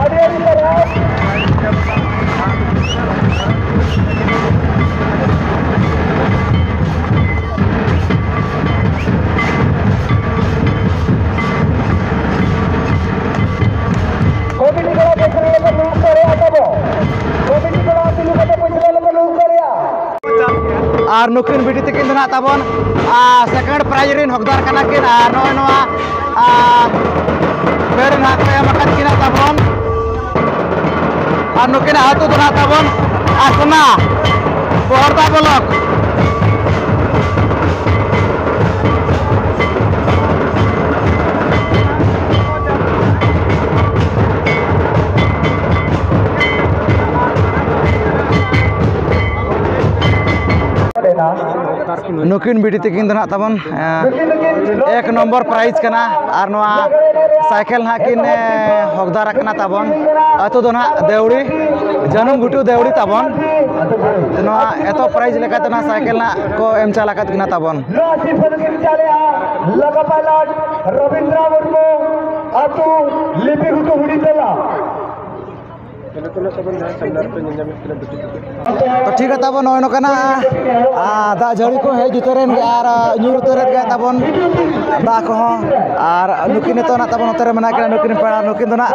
ᱟᱹᱰᱤ ᱟᱹᱰᱤ ᱥᱟᱨᱦᱟᱣ᱾ ᱠᱚᱢᱤᱴᱤ ᱠᱚᱲᱟ ᱯᱮᱪᱷᱚᱱ ᱨᱮᱯᱮ ᱫᱩᱲᱩᱵ ᱫᱟᱲᱮᱭᱟᱜᱼᱟ ᱛᱟᱵᱚ᱾ ᱠᱚᱢᱤᱴᱤ ᱠᱚᱲᱟ ᱛᱤᱸᱜᱩ ᱠᱟᱛᱮ ᱯᱮᱪᱷᱚᱱ ᱨᱮᱯᱮ ᱫᱩᱲᱩᱵ ᱫᱟᱲᱮᱭᱟᱜᱼᱟ᱾ ᱟᱨ ᱱᱩᱠᱤᱱ ᱵᱤᱴᱤ ᱛᱟᱹᱠᱤᱱ ᱫᱚ ᱱᱟᱦᱟᱜ ᱛᱟᱵᱚᱱ, ᱟᱨ, ᱥᱮᱠᱮᱱᱰ ᱯᱨᱟᱭᱤᱡᱽ ᱨᱮᱱ ᱦᱚᱠᱫᱟᱨ ᱠᱟᱱᱟ ᱠᱤᱱ᱾ ᱟᱨ ᱱᱚᱜᱼᱚᱭ ᱱᱚᱣᱟ, ᱟᱨ, ᱯᱮᱲ ᱱᱟᱦᱟᱜ ᱠᱚ ᱮᱢ ᱟᱠᱟᱫ ᱠᱤᱱᱟ ᱛᱟᱵᱚᱱ᱾ ᱟᱨ ᱱᱩᱠᱤᱱᱟᱜ ᱟᱹᱛᱩ ᱫᱚ ᱱᱟᱦᱟᱜ ᱛᱟᱵᱚᱱ ᱟᱥᱱᱟ, ᱵᱚᱦᱚᱲᱫᱟ ᱵᱞᱚᱠ᱾ ᱱᱩᱠᱤᱱ ᱵᱤᱴᱤ ᱛᱟᱹᱠᱤᱱ ᱫᱚ ᱱᱟᱦᱟᱜ ᱛᱟᱵᱚᱱ, ᱮᱸ, ᱮᱠ ᱱᱚᱢᱵᱚᱨ ᱯᱨᱟᱭᱤᱡᱽ ᱠᱟᱱᱟ᱾ ᱟᱨ ᱱᱚᱣᱟ ᱥᱟᱭᱠᱮᱞ ᱱᱟᱦᱟᱜ ᱠᱤᱱ, ᱮᱸ, ᱦᱚᱠᱫᱟᱨ ᱟᱠᱟᱱᱟ ᱛᱟᱵᱚᱱ᱾ ᱟᱹᱛᱩ ᱫᱚ ᱱᱟᱦᱟᱜ ᱫᱮᱣᱲᱤ, ᱡᱟᱹᱱᱩᱢ ᱜᱷᱩᱴᱩ ᱫᱮᱣᱲᱤ ᱛᱟᱵᱚᱱ᱾ ᱱᱚᱣᱟ ᱮᱛᱚᱦᱚᱵ ᱯᱨᱟᱭᱤᱡᱽ ᱞᱮᱠᱟᱛᱮ ᱱᱟᱦᱟᱜ ᱥᱟᱭᱠᱮᱞ ᱱᱟᱦᱟᱜ ᱠᱚ ᱮᱢ ᱪᱟᱞ ᱟᱠᱟᱫ ᱠᱤᱱᱟ ᱛᱟᱵᱚᱱ᱾ ᱱᱚᱣᱟ ᱥᱤᱨᱯᱟᱹ ᱫᱚᱠᱤᱱ ᱪᱟᱞᱮᱜᱼᱟ ᱞᱟᱠᱟ ᱯᱟᱭᱞᱚᱴ ᱨᱚᱵᱤᱱᱫᱨᱟ ᱢᱩᱨᱢᱩ, ᱟᱹᱛᱩ ᱞᱤᱯᱤ ᱜᱷᱩᱴᱩ ᱦᱩᱰᱤᱧ ᱴᱚᱞᱟ᱾ ᱛᱚ, ᱴᱷᱤᱠ ᱜᱮᱭᱟ ᱛᱟᱵᱚᱱ, ᱱᱚᱜᱼᱚᱭ ᱱᱚᱝᱠᱟᱱᱟᱜ, ᱟᱨ ᱫᱟᱜ ᱡᱟᱹᱲᱤ ᱠᱚ ᱦᱮᱡ ᱩᱛᱟᱹᱨᱮᱱ ᱜᱮ ᱟᱨ ᱧᱩᱨ ᱩᱛᱟᱹᱨᱮᱫ ᱜᱮ ᱛᱟᱵᱚᱱ ᱫᱟᱜ ᱠᱚᱦᱚᱸ᱾ ᱟᱨ ᱱᱩᱠᱤᱱ ᱱᱤᱛᱚᱜ ᱱᱟᱜ ᱛᱟᱵᱚᱱ ᱱᱚᱛᱮ ᱨᱮ ᱢᱮᱱᱟᱜ ᱠᱤᱱᱟ, ᱱᱩᱠᱤᱱ ᱯᱮᱲᱟ, ᱱᱩᱠᱤᱱ ᱫᱚ ᱱᱟᱜ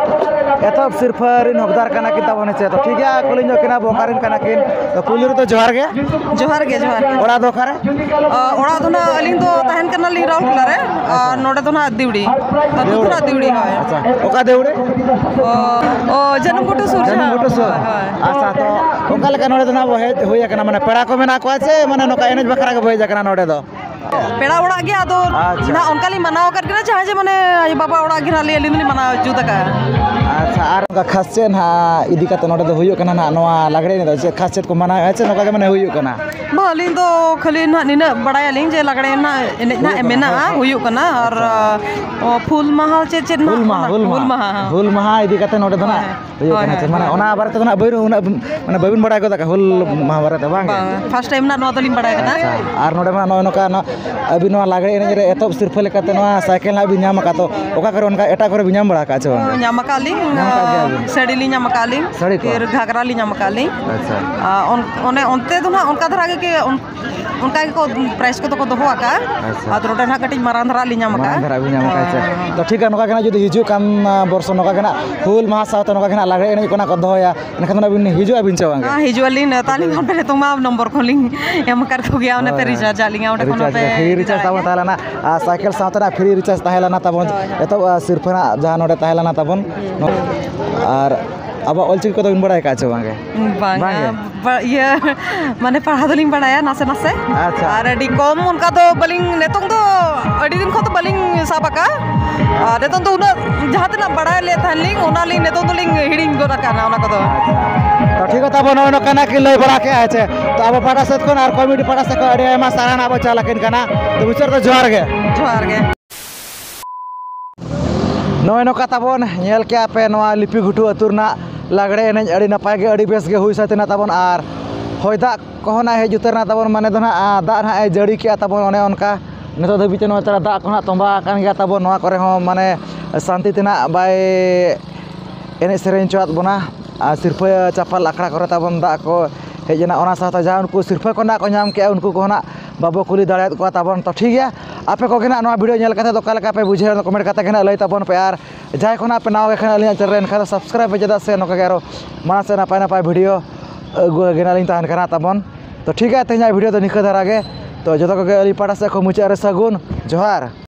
ᱮᱛᱚᱦᱚᱵ ᱥᱤᱨᱯᱷᱟᱹ ᱨᱤᱱ ᱦᱚᱠᱫᱟᱨ ᱠᱟᱱᱟ ᱠᱤᱱ ᱛᱟᱵᱚᱱ, ᱦᱮᱸ ᱥᱮ? ᱛᱚ, ᱴᱷᱤᱠ ᱜᱮᱭᱟ, ᱠᱩᱞᱤ ᱧᱚᱜ ᱠᱤᱱᱟ ᱵᱚ, ᱚᱠᱟ ᱨᱮᱱ ᱠᱟᱱᱟ ᱠᱤᱱ? ᱛᱚ, ᱯᱩᱭᱞᱩ ᱨᱮᱫᱚ ᱡᱚᱦᱟᱨ ᱜᱮ᱾ ᱡᱚᱦᱟᱨ ᱜᱮ, ᱡᱚᱦᱟᱨ ᱜᱮ᱾ ᱚᱲᱟᱜ ᱫᱚ ᱚᱠᱟᱨᱮ? ᱚ, ᱚᱲᱟᱜ ᱫᱚ ᱱᱟᱜ ᱟᱹᱞᱤᱧ ᱫᱚ ᱛᱟᱦᱮᱱ ᱠᱟᱱᱟᱞᱤᱧ ᱨᱟᱩᱨᱠᱮᱞᱟ ᱨᱮ, ᱟᱨ ᱟᱪᱪᱷᱟ᱾ ᱱᱚᱰᱮ ᱫᱚ ᱱᱟᱜ ᱫᱤᱣᱲᱤ᱾ ᱟᱹᱛᱩ ᱫᱚ ᱱᱟᱜ ᱫᱤᱣᱲᱤ, ᱦᱳᱭ᱾ ᱟᱪᱪᱷᱟ, ᱚᱠᱟ ᱫᱤᱣᱲᱤ? ᱚ, ᱚ, ᱡᱟᱹᱱᱩᱢ ᱜᱷᱩᱴᱩ ᱥᱩᱨ ᱡᱟᱹᱱᱩᱢ ᱡᱟᱦᱟᱸ᱾ ᱜᱷᱩᱴᱩ ᱥᱩᱨ᱾ ᱦᱳᱭ, ᱦᱳᱭ᱾ ᱟᱪᱪᱷᱟ, ᱛᱚ ᱚᱠᱟ ᱞᱮᱠᱟ ᱱᱚᱰᱮ ᱫᱚ ᱱᱟᱜ ᱵᱚ ᱦᱮᱡ ᱦᱩᱭ ᱟᱠᱟᱱᱟ? ᱢᱟᱱᱮ ᱯᱮᱲᱟ ᱠᱚ ᱢᱮᱱᱟᱜ ᱠᱚᱣᱟ ᱥᱮ ᱢᱟᱱᱮ ᱱᱚᱝᱠᱟ ᱮᱱᱮᱡ ᱵᱟᱠᱷᱨᱟ ᱜᱮ ᱵᱚ ᱦᱮᱡ ᱟᱠᱟᱱᱟ ᱱᱚᱰᱮ ᱫᱚ? ᱯᱮᱲᱟ ᱚᱲᱟᱜ ᱜᱮ, ᱟᱫᱚ ᱟᱪᱪᱷᱟ᱾ ᱱᱟᱜ ᱚᱱᱠᱟ ᱞᱤᱧ ᱢᱟᱱᱟᱣ ᱟᱠᱟᱫ ᱠᱤᱱᱟ, ᱡᱟᱦᱟᱸᱭ ᱡᱮ ᱢᱟᱱᱮ ᱟᱭᱳ ᱵᱟᱵᱟ ᱚᱲᱟᱜ ᱜᱮ ᱱᱟᱜ ᱞᱤᱧ, ᱟᱹᱞᱤᱧ ᱫᱚᱞᱤᱧ ᱢᱟᱱᱟᱣ ᱡᱩᱛ ᱟᱠᱟᱫᱼᱟ᱾ ᱟᱪᱪᱷᱟ, ᱟᱨ ᱚᱱᱠᱟ ᱠᱷᱟᱥ ᱪᱮᱫ ᱱᱟᱦᱟᱜ ᱤᱫᱤ ᱠᱟᱛᱮ ᱱᱚᱰᱮ ᱫᱚ ᱦᱩᱭᱩᱜ ᱠᱟᱱᱟ ᱱᱟᱦᱟᱜ ᱱᱚᱣᱟ ᱞᱟᱜᱽᱲᱮ ᱮᱱᱮᱡ ᱫᱚ? ᱪᱮᱫ ᱠᱷᱟᱥ ᱪᱮᱫ ᱠᱚ ᱢᱟᱱᱟᱣᱮᱫᱼᱟ ᱥᱮ ᱱᱚᱝᱠᱟ ᱜᱮ ᱢᱟᱱᱮ ᱦᱩᱭᱩᱜ ᱠᱟᱱᱟ? ᱵᱟᱝ, ᱟᱹᱞᱤᱧ ᱫᱚ ᱠᱷᱟᱹᱞᱤ ᱱᱟᱦᱟᱜ ᱱᱤᱱᱟᱹᱜ ᱵᱟᱲᱟᱭᱟᱞᱤᱧ ᱡᱮ ᱞᱟᱜᱽᱲᱮ ᱨᱮᱱᱟᱜ ᱮᱱᱮᱡ ᱱᱟᱦᱟᱜ ᱦᱩᱭᱩᱜ ᱠᱟᱱᱟ, ᱢᱮᱱᱟᱜᱼᱟ, ᱦᱳᱭ, ᱦᱳᱭ᱾ ᱦᱩᱭᱩᱜ ᱠᱟᱱᱟ᱾ ᱟᱨ, ᱟᱪᱪᱷᱟ᱾ ᱚ, ᱯᱷᱩᱞ ᱢᱟᱦᱟ ᱪᱮᱫ ᱪᱮᱫ ᱦᱩᱞ ᱱᱟᱦᱟᱜ ᱢᱟᱦᱟ, ᱚᱱᱟ ᱦᱩᱞ ᱢᱟᱦᱟ᱾ ᱦᱩᱞ ᱢᱟᱦᱟ, ᱦᱮᱸ᱾ ᱦᱩᱞ ᱢᱟᱦᱟ ᱤᱫᱤ ᱠᱟᱛᱮ ᱱᱚᱰᱮ ᱫᱚ ᱦᱳᱭ, ᱱᱟᱦᱟᱜ ᱦᱳᱭ᱾ ᱦᱩᱭᱩᱜ ᱦᱳᱭ, ᱠᱟᱱᱟ᱾ ᱦᱳᱭ, ᱟᱪᱪᱷᱟ, ᱢᱟᱱᱮ ᱦᱳᱭ᱾ ᱚᱱᱟ ᱵᱟᱨᱮ ᱛᱮᱫᱚ ᱱᱟᱦᱟᱜ ᱵᱟᱹᱵᱤᱱ ᱩᱱᱟᱹᱜ ᱢᱟᱱᱮ ᱵᱟᱹᱵᱤᱱ ᱵᱟᱲᱟᱭ ᱜᱚᱫ ᱟᱠᱟᱫ ᱦᱩᱞ ᱢᱟᱦᱟ ᱵᱟᱨᱮ ᱛᱮ, ᱵᱟᱝ ᱜᱮ? ᱵᱟᱝ, ᱯᱷᱟᱥᱴ ᱴᱟᱭᱤᱢ ᱱᱟᱦᱟᱜ ᱱᱚᱣᱟ ᱫᱚᱞᱤᱧ ᱵᱟᱲᱟᱭ ᱠᱟᱱᱟ᱾ ᱟᱪᱪᱷᱟ, ᱟᱨ ᱱᱚᱰᱮ ᱢᱟ ᱱᱚᱜᱼᱚᱭ ᱱᱚᱝᱠᱟ ᱱᱚᱣᱟ ᱟᱹᱵᱤᱱ ᱱᱚᱣᱟ ᱞᱟᱜᱽᱲᱮ ᱮᱱᱮᱡ ᱨᱮ ᱮᱛᱚᱦᱚᱵ ᱥᱤᱨᱯᱷᱟᱹ ᱞᱮᱠᱟᱛᱮ ᱱᱚᱣᱟ ᱥᱟᱭᱠᱮᱞ ᱱᱟᱦᱟᱜ ᱵᱤᱱ ᱧᱟᱢ ᱟᱠᱟᱫ, ᱛᱚ ᱚᱠᱟ ᱠᱚᱨᱮ ᱚᱱᱠᱟ ᱮᱴᱟᱜ ᱠᱚᱨᱮ ᱵᱤᱱ ᱧᱟᱢ ᱵᱟᱲᱟ ᱟᱠᱟᱫ ᱪᱮ ᱵᱟᱝ? ᱧᱟᱢ ᱟᱠᱟᱫ ᱞᱤᱧ, ᱧᱟᱢ ᱟᱠᱟᱫ ᱜᱮᱭᱟ ᱵᱤᱱ? ᱥᱟᱹᱲᱤ ᱞᱤᱧ ᱧᱟᱢ ᱟᱠᱟᱫ ᱞᱤᱧ᱾ ᱥᱟᱹᱲᱤ ᱠᱚ? ᱯᱷᱤᱨ ᱜᱷᱟᱜᱽᱨᱟ ᱞᱤᱧ ᱧᱟᱢ ᱟᱠᱟᱫ ᱞᱤᱧ᱾ ᱟᱪᱪᱷᱟ᱾ ᱟᱨ ᱚᱱ-, ᱚᱱᱮ ᱚᱱᱛᱮ ᱫᱚ ᱱᱟᱦᱟᱜ ᱚᱱᱠᱟ ᱫᱷᱟᱨᱟ ᱜᱮ ᱠᱤ ᱚᱱ-, ᱚᱱᱠᱟ ᱜᱮᱠᱚ ᱯᱨᱟᱭᱤᱡᱽ ᱠᱚᱫᱚ ᱠᱚ ᱫᱚᱦᱚ ᱟᱠᱟᱫᱼᱟ᱾ ᱟᱪᱪᱷᱟ᱾ ᱟᱫᱚ ᱱᱚᱰᱮ ᱱᱟᱦᱟᱜ ᱠᱟᱹᱴᱤᱡ ᱢᱟᱨᱟᱝ ᱫᱷᱟᱨᱟ ᱞᱤᱧ ᱧᱟᱢ ᱟᱠᱟᱫᱼᱟ᱾ ᱢᱟᱨᱟᱝ ᱫᱷᱟᱨᱟ ᱵᱤᱱ ᱧᱟᱢ ᱟᱠᱟᱫᱼᱟ, ᱟᱪᱪᱷᱟ᱾ ᱦᱳᱭ᱾ ᱛᱚ ᱴᱷᱤᱠ ᱜᱮᱭᱟ, ᱱᱚᱝᱠᱟ ᱜᱮ ᱱᱟᱦᱟᱜ ᱡᱩᱫᱤ ᱦᱤᱡᱩᱜ ᱠᱟᱱ, ᱟ, ᱵᱚᱨᱥᱚ ᱱᱚᱝᱠᱟ ᱜᱮ ᱱᱟᱦᱟᱜ ᱦᱩᱞ ᱢᱟᱦᱟ ᱥᱟᱶᱛᱮ ᱱᱚᱝᱠᱟ ᱜᱮ ᱱᱟᱦᱟᱜ ᱞᱟᱜᱽᱲᱮ ᱮᱱᱮᱡ ᱠᱚ ᱱᱟᱦᱟᱜ ᱠᱚ ᱫᱚᱦᱚᱭᱟ, ᱮᱱᱠᱷᱟᱱ ᱫᱚ ᱱᱟᱦᱟᱜ ᱵᱤᱱ ᱦᱤᱡᱩᱜᱼᱟ ᱵᱤᱱ ᱪᱮ ᱵᱟᱝ? ᱦᱮᱸ, ᱦᱤᱡᱩᱜ ᱟᱹᱞᱤᱧ᱾ ᱱᱮᱣᱛᱟ ᱞᱤᱧ ᱠᱷᱟᱱ ᱯᱮ, ᱱᱤᱛᱚᱝ ᱢᱟ ᱱᱚᱢᱵᱚᱨ ᱠᱚᱦᱚᱸ ᱞᱤᱧ ᱮᱢ ᱟᱠᱟᱫ ᱠᱚᱜᱮᱭᱟ, ᱚᱱᱮ ᱯᱮ ᱦᱳᱭ᱾ ᱨᱤᱪᱟᱨᱡᱽ ᱟᱫ ᱞᱤᱧᱟ, ᱚᱸᱰᱮ ᱠᱷᱚᱱ ᱦᱚᱸ ᱨᱤᱪᱟᱨᱡᱽ ᱯᱮ ᱜᱮ, ᱯᱷᱨᱤ ᱤᱫᱤ ᱨᱤᱪᱟᱨᱡᱽ ᱫᱟᱲᱮᱭᱟᱜᱼᱟ᱾ ᱛᱟᱵᱚᱱ ᱛᱟᱦᱮᱸ ᱞᱮᱱᱟ, ᱟᱨ ᱥᱟᱭᱠᱮᱞ ᱥᱟᱶᱛᱮ ᱱᱟᱜ ᱯᱷᱨᱤ ᱨᱤᱪᱟᱨᱡᱽ ᱛᱟᱦᱮᱸ ᱞᱮᱱᱟ ᱛᱟᱵᱚᱱ᱾ ᱦᱳᱭ, ᱦᱳᱭ᱾ ᱮᱛᱚᱦᱚᱵ, ᱟᱨ ᱥᱤᱨᱯᱷᱟᱹ ᱱᱟᱜ ᱡᱟᱦᱟᱸ ᱱᱚᱰᱮ ᱛᱟᱦᱮᱸ ᱞᱮᱱᱟ ᱛᱟᱵᱚᱱ᱾ ᱦᱩᱸ᱾ ᱟᱨ ᱟᱵᱚᱣᱟᱜ ᱚᱞᱪᱤᱠᱤ ᱠᱚᱫᱚ ᱵᱤᱱ ᱵᱟᱲᱟᱭ ᱟᱠᱟᱫᱼᱟ ᱪᱮ ᱵᱟᱝ ᱜᱮ? ᱵᱟᱝᱟ, ᱵᱟᱝ ᱜᱮ? ᱵᱟ-, ᱤᱭᱟᱹ, ᱢᱟᱱᱮ ᱯᱟᱲᱦᱟᱣ ᱫᱚᱞᱤᱧ ᱵᱟᱲᱟᱭᱟ ᱱᱟᱥᱮ ᱱᱟᱥᱮ᱾ ᱟᱪᱪᱷᱟ᱾ ᱟᱨ ᱟᱹᱰᱤ ᱠᱚᱢ ᱚᱱᱠᱟ ᱫᱚ ᱵᱟᱹᱞᱤᱧ, ᱱᱤᱛᱚᱝ ᱫᱚ ᱟᱹᱰᱤ ᱫᱤᱱ ᱠᱷᱚᱱ ᱫᱚ ᱵᱟᱹᱞᱤᱧ ᱥᱟᱵ ᱟᱠᱟᱫᱼᱟ᱾ ᱟᱨ ᱱᱤᱛᱚᱝ ᱫᱚ ᱩᱱᱟᱹᱜ ᱡᱟᱦᱟᱸ ᱛᱤᱱᱟᱹᱜ ᱵᱟᱲᱟᱭ ᱞᱮᱫ ᱛᱟᱦᱮᱱ ᱞᱤᱧ, ᱚᱱᱟ ᱞᱤᱧ ᱱᱤᱛᱚᱝ ᱫᱚᱞᱤᱧ ᱦᱤᱲᱤᱧ ᱜᱚᱫ ᱟᱠᱟᱱᱟ ᱚᱱᱟ ᱠᱚᱫᱚ᱾ ᱛᱚ ᱴᱷᱤᱠ ᱜᱮᱭᱟ, ᱛᱟᱵᱚᱱ ᱱᱚᱜᱼᱚᱭ ᱱᱚᱝᱠᱟᱱᱟᱜ ᱠᱤᱱ ᱞᱟᱹᱭ ᱵᱟᱲᱟ ᱠᱮᱫᱼᱟ, ᱦᱮᱸ ᱪᱮ? ᱛᱚ ᱟᱵᱚ ᱯᱟᱦᱴᱟ ᱥᱮᱫ ᱠᱷᱚᱱ ᱟᱨ ᱠᱚᱢᱤᱴᱤ ᱯᱟᱦᱴᱟ ᱥᱮᱫ ᱠᱷᱚᱱ ᱟᱹᱰᱤ ᱟᱭᱢᱟ ᱥᱟᱨᱦᱟᱣ ᱵᱚᱱ ᱪᱟᱞ ᱟᱹᱠᱤᱱ ᱠᱟᱱᱟ᱾ ᱛᱚ ᱢᱩᱪᱟᱹᱫ ᱨᱮ ᱡᱚᱦᱟᱨ ᱜᱮ᱾ ᱡᱚᱦᱟᱨ ᱜᱮ᱾ ᱱᱚᱜᱼᱚᱭ ᱱᱚᱝᱠᱟ ᱛᱟᱵᱚᱱ ᱧᱮᱞ ᱠᱮᱜᱼᱟ ᱯᱮ, ᱱᱚᱣᱟ ᱞᱤᱯᱤ ᱜᱷᱩᱴᱩ ᱟᱹᱛᱩ ᱨᱮᱱᱟᱜ ᱞᱟᱜᱽᱲᱮ ᱮᱱᱮᱡ ᱟᱹᱰᱤ ᱱᱟᱯᱟᱭ ᱜᱮ, ᱟᱹᱰᱤ ᱵᱮᱥ ᱜᱮ ᱦᱩᱭ ᱥᱟᱹᱛ ᱮᱱᱟ ᱛᱟᱵᱚᱱ᱾ ᱟᱨ ᱦᱚᱭ ᱫᱟᱜ ᱠᱚᱦᱚᱸ ᱱᱟᱜ ᱦᱮᱡ ᱩᱛᱟᱹᱨ ᱮᱱᱟ ᱛᱟᱵᱚᱱ, ᱢᱟᱱᱮ ᱫᱚ ᱱᱟᱜ, ᱟ, ᱫᱟᱜ ᱱᱟᱜ ᱮ ᱡᱟᱹᱲᱤ ᱠᱮᱜᱼᱟ ᱛᱟᱵᱚᱱ᱾ ᱚᱱᱮ ᱚᱱᱠᱟ ᱱᱤᱛᱚᱜ ᱫᱷᱟᱹᱵᱤᱡ ᱛᱮ ᱱᱚᱣᱟ ᱛᱟᱞᱟ ᱫᱟᱜ ᱠᱚ ᱱᱟᱜ ᱛᱚᱸᱵᱟ ᱟᱠᱟᱱ ᱜᱮᱭᱟ ᱛᱟᱵᱚᱱ᱾ ᱱᱚᱣᱟ ᱠᱚᱨᱮ ᱦᱚᱸ ᱢᱟᱱᱮ ᱥᱟᱱᱛᱤ ᱛᱮ ᱱᱟᱜ ᱵᱟᱭ ᱮᱱᱮᱡ ᱥᱮᱨᱮᱧ ᱦᱚᱪᱚᱣᱟᱫ ᱵᱚᱱᱟ᱾ ᱟᱨ ᱥᱤᱨᱯᱷᱟᱹ ᱪᱟᱯᱟᱞ ᱟᱠᱷᱲᱟ ᱠᱚᱨᱮ ᱛᱟᱵᱚᱱ ᱫᱟᱜ ᱠᱚ ᱦᱮᱡ ᱮᱱᱟ᱾ ᱚᱱᱟ ᱥᱟᱶᱛᱮ ᱡᱟᱦᱟᱸ ᱩᱱᱠᱩ ᱥᱤᱨᱯᱷᱟᱹ ᱠᱚ ᱱᱟᱜ ᱠᱚ ᱧᱟᱢ ᱠᱮᱜᱼᱟ, ᱩᱱᱠᱩ ᱠᱚᱦᱚᱸ ᱱᱟᱜ ᱵᱟᱵᱚ ᱠᱩᱞᱤ ᱫᱟᱲᱮᱭᱟᱫ ᱠᱚᱣᱟ ᱛᱟᱵᱚᱱ᱾ ᱛᱚ ᱴᱷᱤᱠ ᱜᱮᱭᱟ, ᱟᱯᱮ ᱠᱚᱜᱮ ᱱᱟᱜ ᱱᱚᱣᱟ ᱵᱷᱤᱰᱤᱭᱳ ᱧᱮᱞ ᱠᱟᱛᱮ ᱫᱚ ᱚᱠᱟ ᱞᱮᱠᱟ ᱯᱮ ᱵᱩᱡᱷᱟᱹᱣ ᱮᱫᱟ, ᱠᱚᱢᱮᱱᱴ ᱠᱟᱛᱮ ᱜᱮ ᱱᱟᱜ ᱞᱟᱹᱭ ᱛᱟᱵᱚᱱ ᱯᱮ᱾ ᱟᱨ ᱡᱟᱦᱟᱸᱭ ᱠᱚ ᱱᱟᱜ ᱯᱮ ᱱᱟᱣᱟ ᱜᱮ ᱠᱷᱟᱱ ᱟᱹᱞᱤᱧᱟᱜ ᱪᱮᱱᱮᱞ ᱨᱮ, ᱮᱱᱠᱷᱟᱱ ᱫᱚ ᱥᱟᱵᱥᱠᱨᱟᱭᱤᱵ ᱯᱮ, ᱪᱮᱫᱟᱜ ᱥᱮ ᱱᱚᱝᱠᱟ ᱜᱮ ᱟᱨᱚ ᱢᱟᱲᱟᱝ ᱥᱮᱫ ᱱᱟᱯᱟᱭ ᱱᱟᱯᱟᱭ ᱵᱷᱤᱰᱤᱭᱳ ᱟᱹᱜᱩ ᱞᱟᱹᱜᱤᱫ ᱱᱟᱜ ᱞᱤᱧ ᱛᱟᱦᱮᱱ ᱠᱟᱱᱟ ᱛᱟᱵᱚᱱ᱾ ᱛᱚ ᱴᱷᱤᱠ ᱜᱮᱭᱟ, ᱛᱮᱦᱮᱧᱟᱜ ᱵᱷᱤᱰᱤᱭᱳ ᱫᱚ ᱱᱤᱝᱠᱟᱹ ᱫᱷᱟᱨᱟ ᱜᱮ᱾ ᱛᱚ ᱡᱚᱛᱚ ᱠᱚᱜᱮ ᱟᱹᱞᱤᱧ ᱯᱟᱦᱴᱟ ᱥᱮᱫ ᱠᱷᱚᱱ ᱢᱩᱪᱟᱹᱫ ᱨᱮ ᱥᱟᱹᱜᱩᱱ ᱡᱚᱦᱟᱨ᱾